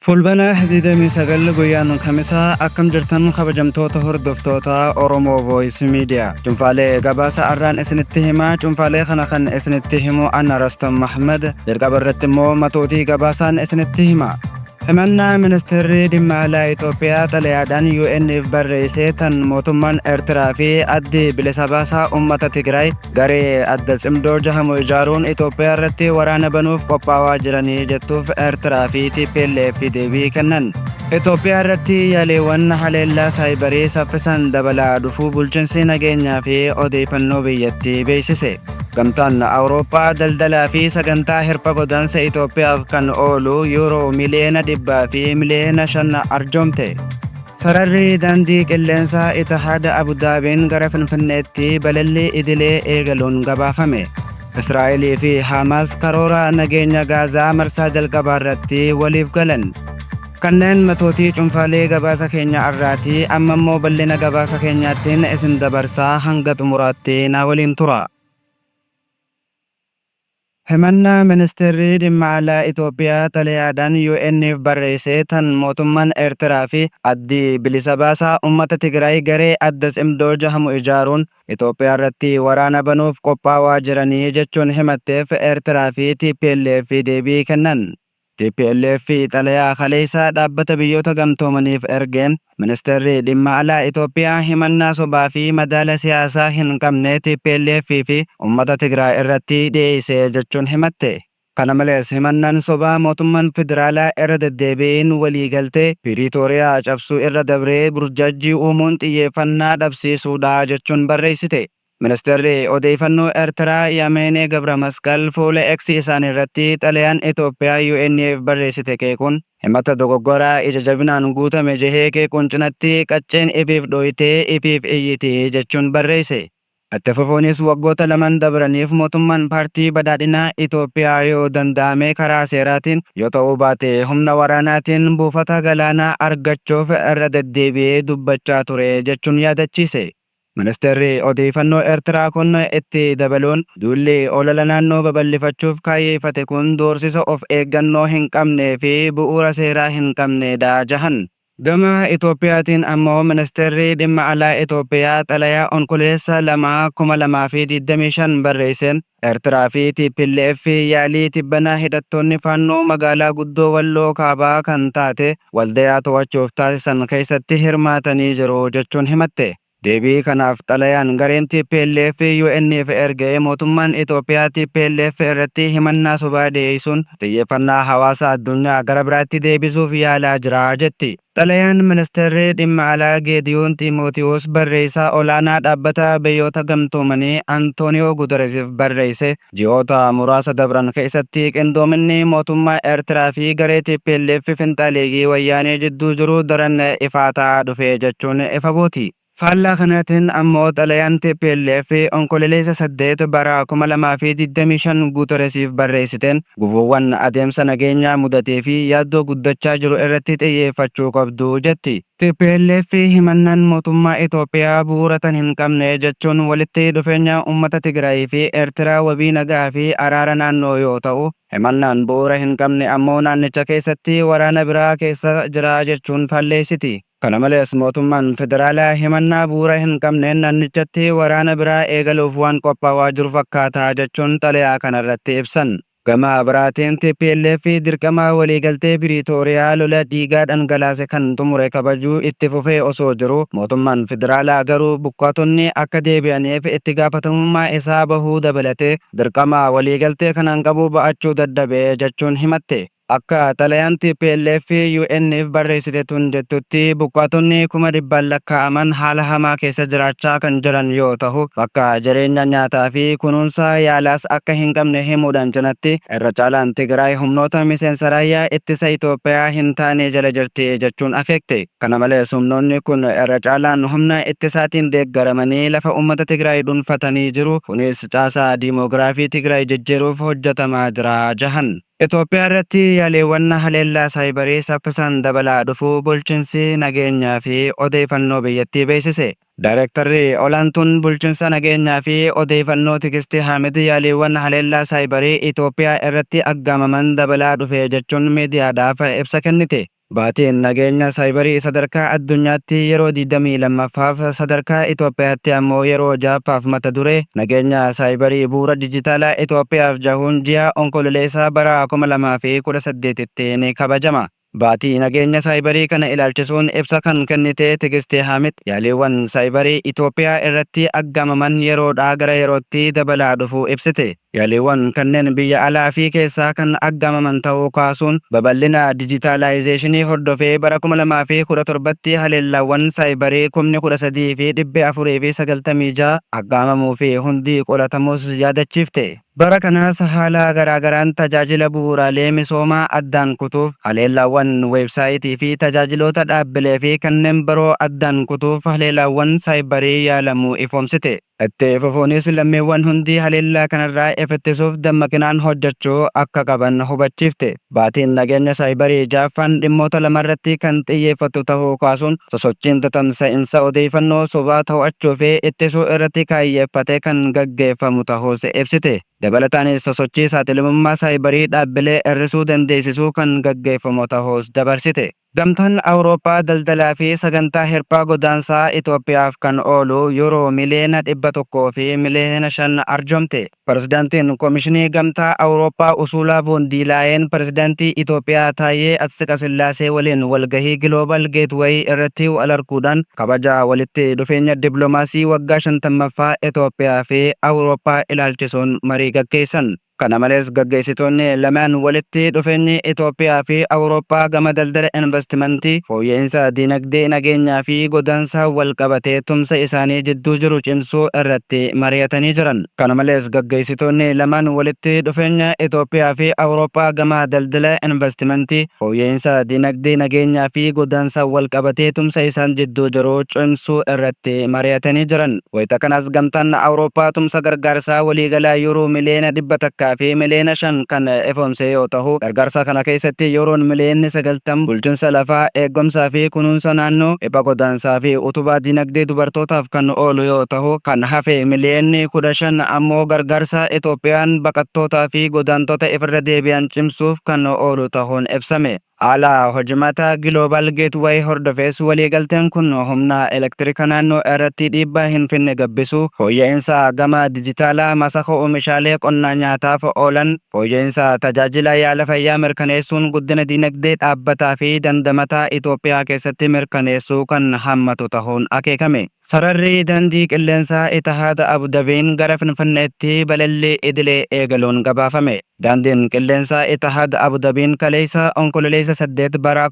Fulbana 29 guyyaan Kamisaa akkam jirtan kabajamtoota hordoftoota Oromoo Voice Media. Cunfaalee gabaasa arraan isinitti hima. Cunfaalee kana kan isinitti himu Anna Rastam Mahmad. Jalqaba irratti immoo matootii gabaasaan isinitti hima. Himannaa ministeerri dhimma alaa Itoophiyaa xalayaadhaan UN'f barreesse tan mootummaan Eertiraa fi addi bilisa baasaa uummata Tigraay garee adda tsimdoo jahamu ijaaruun Itoophiyaa irratti waraana banuuf qophaawaa jiranii jettuuf Eertiraa fi TPLF deebii kennan. Itoophiyaa irratti yaaliiwwan haleellaa saayibarii saffisaan dabalaa dhufuu bulchiinsi nageenyaa fi odeeffannoo biyyattii beeksise. Gamtaan Awurooppaa daldalaa fi sagantaa hirpha godaansa Itoophiyaaf kan oolu yuuroo miliyoona 100 fi miliyoona 5 arjoomte. Sararri daandii qilleensaa Itihaad Abudaabiin gara Finfinneetti balallii idilee eegaluun gabaafame. Israa'elii fi Haamaas karoora nageenya Gaazaa marsaa jalqabaarratti waliif galan. Kanneen matootii cunfaalee gabaasa keenya arraati, amma immoo bal'ina gabaasa keenyaattiin isin dabarsaa hanga xumuraatti naa waliin turaa. Himannaa Ministeerri Dhimma Alaa Itoophiyaa xalayaadhaan UN'f barreesse tan mootummaan Eertiraa fi Addi Bilisa Baasaa Ummata Tigraay garee Adda Tsimdoo jahamu ijaaruun Itoophiyaarratti waraana banuuf qophaawaa jiranii jechuun himatteef Eertiraa fi tplf deebii kennan. Tplf xalayaa kaleessa Dhaabbata Biyyoota Gamtoomaniif ergeen, Ministeerri Dhimma Alaa Itoophiyaa himannaa sobaa fi madaala siyaasaa hin qabne tplf fi ummata Tigraay irratti dhiyeesse jechuun himatte. Kana malees himannaan sobaa mootummaan federaalaa irra deddeebiin waliigaltee Piriitooriyaa cabsuu irra dabree burjaajjii uumuun xiyyeeffannaa dhabsiisuudha jechuun barreessite. Ministeerri Odeeyfannoo Ertiraa Yameenee Gabramasqal fuula X isaaniirratti xalayaan Itoophiyaa UN'f barreessite qeequun, himata dogoggoraa ija jabinaan guutame jehee qeequun cinatti qacceen ifiif dhooytee ifiif iyyiti jechuun barreeyse. Itti fufuunis waggoota laman dabraniif mootummaan Paartii Badhaadhinaa Itoophiyaa yoo danda'ame karaa seeraatiin, yoo ta'uu baate humna waraanaatiin buufata galaanaa argachuuf irra deddeebi'ee dubbachaa ture jechuun yaadachiise. Ministeerri Odeeyfannoo Ertiraa kun itti dabaluun, duulli olola naannoo babal'ifachuuf kaayyeeyfate kun doorsisa of eeggannoo hin qabnee fi bu'uura seeraa hin qabneedha jahan. Gama Itoophiyaatiin ammoo Ministeerri Dhimma Alaa Itoophiyaa xalayaa Onkololeessa 2, 2025 barreesseen, Ertiraa fi tplf yaalii tibbana hidhattoonni Faannoo magaalaa guddoo Walloo Kaabaa kan taate Waldayaa to'achuuf taasisan keessatti hirmaatanii jiru jechuun himatte. Deebii kanaaf xalayaan gareen tplf UN'f erge mootummaan Itoophiyaa tplf irratti himannaa sobaa dhiyeessuun xiyyeeffannaa hawaasa addunyaa gara biraatti deebisuuf yaalaa jira jetti. Xalayaan Ministeerri Dhimma Alaa Geediyoon Xiimootiwoos Barreessaa Olaanaa Dhaabbata Biyyoota Gamtoomanii Antooniyoo Gutereesiif barreesse, ji'oota muraasa dabran keessatti qindoominni mootummaa Eertiraa fi garee tplf finxaaleeyyii Wayyaanee jidduu jiru daran ifaa ta'aa dhufe jechuun ifa gooti. Faallaa kanaatiin ammoo xalayaan tplf Onkoleleessa 8 bara 2025 Guuteresiif barreessiteen gufuuwwan adeemsa nageenyaa mudatee fi yaaddoo guddachaa jiru irratti xiyyeeffachuu qabdu jetti. Tplf himannaan mootummaa Itoophiyaa bu'uura tan hin qabne jechuun walitti dhufeenya ummata Tigraay fi Eertiraa wabii nagaa fi araara naannoo yoo ta'u, himannaan bu'uura hin qabne ammoo naannicha keessatti waraana biraa keessa jira jechuun faalleessiti. Kana malees mootummaan federaalaa himannaa bu'uura hin qabneen naannichatti waraana biraa eegaluuf waan qophaawaa jiru fakkaata jechuun xalayaa kanarratti ibsan. Gama biraatiin tplf dirqama waliigaltee Piriitooriyaa lola dhiigaa dhangalaase kan xumure kabajuu itti fufee osoo jiruu mootummaan federaalaa garuu buqqaatonni akka deebi'aniif itti gaafatamummaa isaa bahuu dabalatee dirqama waliigaltee kanaan qabu ba'achuu dadhabe jechuun himatte. Akka xalayaan tplf UN'f barreessite tun jettutti, buqqaatonni kuma dhibbaan lakkaa'aman haala hamaa keessa jiraachaa kan jiran yoo tahu, bakka jireenya, nyaataa fi kunuunsa yaalaas akka hin qabne himuudhaan cinatti, irra caalaan Tigraay humnoota miseensa raayyaa ittisa Itoophiyaa hin taane jala jirti jechuun akeekte. Kana malees humnoonni kun irra caalaan humna ittisaatiin deeggaramanii lafa uummata Tigraay dhuunfatanii jiru, kunis caasaa diimoogiraafii Tigraay jijjiiruuf hojjetamaa jira jahan. Itoophiyaa irratti yaaliiwwan haleellaa saayibarii saffisaan dabalaa dhufuu Bulchinsi Nageenyaa fi Odeeyfannoo biyyattii beeksise. Daayrektarri Olaantuun Bulchinsa Nageenyaa fi Odeeyfannoo Tigisti Haamid yaaliiwwan haleellaa saayibarii Itoophiyaa irratti aggaamaman dabalaa dhufe jechuun miidiyaadhaaf ibsa kennite. Baatiin nageenya saayibarii sadarkaa addunyaatti yeroo 22ffaaf, sadarkaa Itoophiyaatti ammoo yeroo 6ffaaf mata duree Nageenya saayibarii bu'uura dijitaalaa Itoophiyaaf jahuun ji'a Onkololeessaa bara 2018tti ni kabajama. Baatii nageenya saayibarii kana ilaalchisuun ibsa kan kennite Tigist Haamid, yaaliiwwan saayibarii Itoophiyaa irratti aggaamaman yeroodhaa gara yerootti dabalaa dhufuu ibsite. Yaaliiwwan kanneen biyya alaa fi keessaa kan aggaamaman ta'uu kaasuun, babal'ina dijitaalaayizeeshinii hordofee bara 2017tti haleellaawwan saayibarii kumni 13 fi 496 aggaamamuu fi hundi qolatamuus yaadachiifte. Bara kanas haala garaagaraan tajaajila bu'uuraalee misoomaa addaan kutuuf, haleellaawwan weebsaayitii fi tajaajiloota dhaabbilee fi kanneen biroo addaan kutuuf haleelaawwan saayibarii yaalamuu ifoomsite. Itti fufuunis lammiiwwan hundi haleellaa kanarraa if ittisuuf dammaqinaan hojjachuu akka qaban hubachiifte. Baatiin nageenya saayibarii 6ffaan dhimmoota lamarratti kan xiyyeeffatu tahuu kaasuun, sosochiin tatamsa'insa odeeyfannoo sobaa to'achuu fi ittisuu irratti kaayyeeffate kan gaggeeffamu tahuus ibsite. Dabalataanis sosochii saaxilamummaa saayibarii dhaabbilee hir'isuu dandeessisuu kan gaggeeffamu tahuus dabarsite. Gamtaan Awurooppaa daldalaa fi sagantaa hirphaa godaansaa Itoophiyaaf kan oolu Yuuroo miliyoona 100 fi miliyoona 5 arjoomte. Pirezidaantiin Komishinii Gamtaa Awurooppaa Usuulaa Voon Dii Laayeen Pirezidaantii Itoophiyaa Taayyee Atsiqasillaasee waliin walgahii Giloobal Geetweey irratti wal arguudhaan kabaja walitti dhufeenya dippilomaasii waggaa 50ffaa Itoophiyaa fi Awurooppaa ilaalchisuun marii gaggeessan. Kana malees gaggeessitoonni lamaan walitti dhufeenyi Itoophiyaa fi Awurooppaa gama daldala invastimantii, fooyya'insa diinagdee, nageenyaa fi godaansaan walqabatee tumsa isaanii jidduu jiru cimsuu irratti mari'atanii jiran. Kana malees gaggeessitoonni lamaan walitti dhufeenya Itoophiyaa fi Awurooppaa gama daldala invastimantii, fooyya'insa diinagdee, nageenyaa fi godaansaan walqabatee tumsa isaan jidduu jiru cimsuu irratti mari'atanii jiran. Wayita kanas Gamtaan Awurooppaa tumsa gargaarsaa waliigalaa Yuuroo miliyoona 100 fi miliyoona 5 kan ifoomse yoo tahu, gargaarsa kana keessatti Yuuroon miliyoonni 90 bulchinsa lafaa, eeggomsaa fi kunuunsa naannoo, ipha godaansaa fi utubaa dinagdee dubartootaaf kan oolu yoo tahu, kan hafe miliyoonni 15 ammoo gargaarsa Itoophiyaan baqattootaa fi godaantota ifirra deebi'an cimsuuf kan oolu tahuun ibsame. Haala hojimaata Global Gateway hordofees waliigalteen kun humna elektirika naannoo irratti dhiibbaa hin finne gabbisuu, fooyya'insa gama dijitaalaa masaka oomishaalee qonnaa nyaataaf oolan, fooyya'insa tajaajila yaala fayyaa mirkaneessuun guddina dinagdee dhaabbataa fi dandamataa Itoophiyaa keessatti mirkaneessuu kan hammatu tahuun akeekame. Sararri daandii qilleensaa Itahaad Abu Dabiin gara Finfinneetti balallii idilee eegaluun gabaafame. Daandiin qilleensaa Itahaad Abu Dabiin kaleessa Onkololeessa 8 bara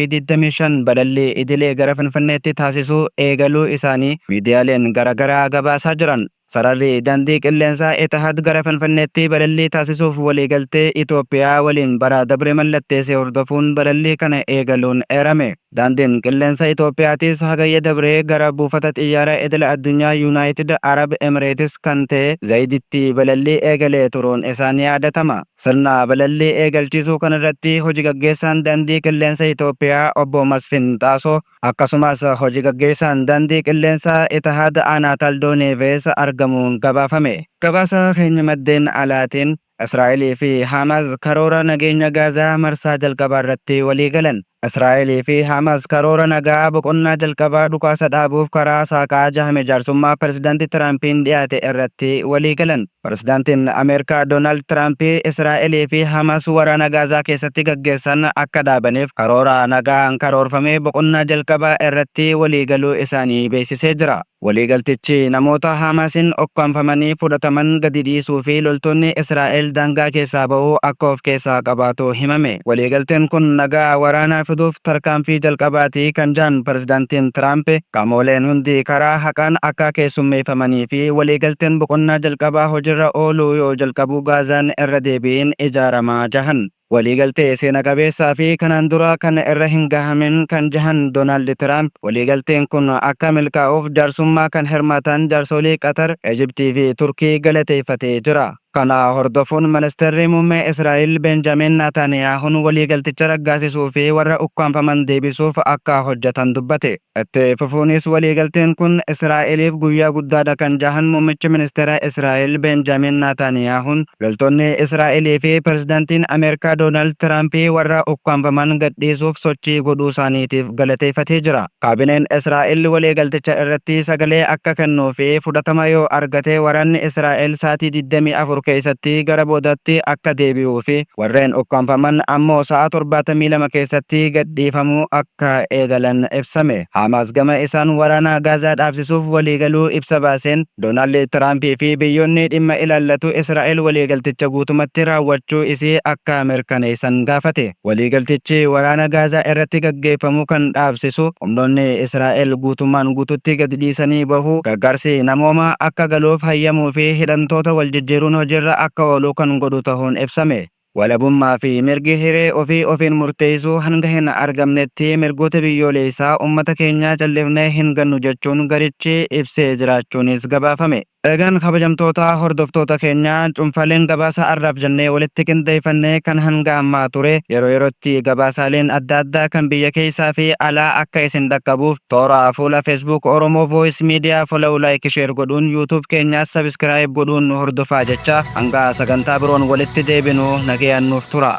2025 balallii idilee gara Finfinneetti taasisuu eegaluu isaanii miidiyaaleen garagaraa gabaasaa jiran. Sararri daandii qilleensaa Etahaad gara Finfinneetti balallii taasisuuf waliigaltee Itoophiyaa waliin bara dabre mallatteesse hordofuun balallii kana eegaluun eerame. Daandiin Qilleensa Itoophiyaatis Hagayya dabre gara buufata xiyyaara idila addunyaa Yunaayitid Arab Emireetis kan ta'e Zayiditti balallii eegalee turuun isaa ni yaadatama. Sirna balallii eegalchiisuu kanarratti hoji gaggeessaan Daandii Qilleensa Itoophiyaa Obbo Masfin Xaasoo akkasumas hoji gaggeessaan Daandii Qilleensa Itahaad Aanaataldo Neevees argamuun gabaafame. Gabaasa keenya maddeen alaatiin Israa'elii fi Haamaas karoora nageenya Gaazaa marsaa jalqabaarratti waliigalan. Israa'elii fi Haamaas karoora nagaa boqonnaa jalqabaa dhukaasa dhaabuuf karaa saaqaa jahame jaarsummaa Pirezidaanti Tiraampiin dhiyaate irratti waliigalan. Pirezidaantiin Ameerikaa Doonaald Tiraampi Israa'elii fi Haamaas waraana Gaazaa keessatti gaggeessan akka dhaabaniif karoora nagaan karoorfame boqonnaa jalqabaa irratti waliigaluu isaanii beeksisee jira. Waliigaltichi namoota Haamaasiin ukkaamfamanii fudhataman gadi dhiisuu fi loltoonni Israa'el daangaa keessaa ba'uu akka of keessaa qabaatu himame. Waliigalteen kun nagaa waraanaa fiduuf tarkaanfii jalqabaati kan jedhan Pirezidaantiin Tiraamp, qamooleen hundi karaa haqaan akka keessummeeffamanii fi waliigalteen boqonnaa jalqabaa hojirra ooluu yoo jalqabu Gaazaan irra deebiin ijaarama jahan. Waliigaltee seena qabeessaa fi kanaan dura kan irra hin gahamin kan jahan Doonaald Tiraamp, waliigalteen kun akka milkaa'uuf jaarsummaa kan hirmaatan jaarsolii Qatar, Ejiptii fi Turkii galateeffatee jira. Kana hordofuun Ministeerri Muummee Israa'el Beenjaamin Naataaniyaahuun waliigalticha raggaasisuu fi warra ukkaamfaman deebisuuf akka hojjetan dubbate. Itti fufuunis waliigalteen kun Israa'eliif guyyaa guddaadha kan jahan Muummichi Ministeera Israa'el Beenjaamin Naataaniyaahuun, loltoonni Israa'elii fi Pirezidantiin Ameerikaa Doonaald Tiraampi warra ukkaamfaman gadhiisuuf sochii godhuusaaniitiif galateeffatee jira. Kaabineen Israa'el waliigalticha irratti sagalee akka kennuu fi fudhatama yoo argate waraanni Israa'el saatii 24 keessatti gara boodaatti akka deebi'uu fi warreen ukkaamfaman ammoo sa'a 72 keessatti gadhiifamuu akka eegalan ibsame. Haamaas gama isaan waraana Gaazaa dhaabsisuuf waliigaluu ibsa baaseen, Doonaald Tiraampii fi biyyoonni dhimma ilaallatu Israa'el waliigalticha guutumatti raawwachuu isii akka mirkaneessan gaafate. Waliigaltichi waraana Gaazaa irratti gaggeeffamu kan dhaabsisu, humnoonni Israa'el guutummaan guututti gadi dhiisanii bahuu, gargaarsi namoomaa akka galuuf hayyamuu fi hidhamtoota wal jijjiiruun hojiirra akka oolu kan godhu tahuun ibsame. Walabummaa fi mirgi hiree ofii ofiin murteessuu hanga hin argamnetti mirgoota biyyooleessaa ummata keenyaa callifnee hin gannu jechuun garichi ibsee jiraachuunis gabaafame. Egaan kabajamtoota hordoftoota keenya cuunfaaleen gabaasa arraaf jennee walitti qindeeffanne kan hanga ammaa ture. Yeroo yerootti gabaasaaleen adda addaa kan biyya keessaa fi alaa akka isin dhaqqabuuf toora fuula Facebook Oromo Voice Media follow like share godhuun YouTube keenyaas subscribe godhuun nu hordofaa jecha hanga sagantaa biroon walitti deebinu nagayaan nuuf tura.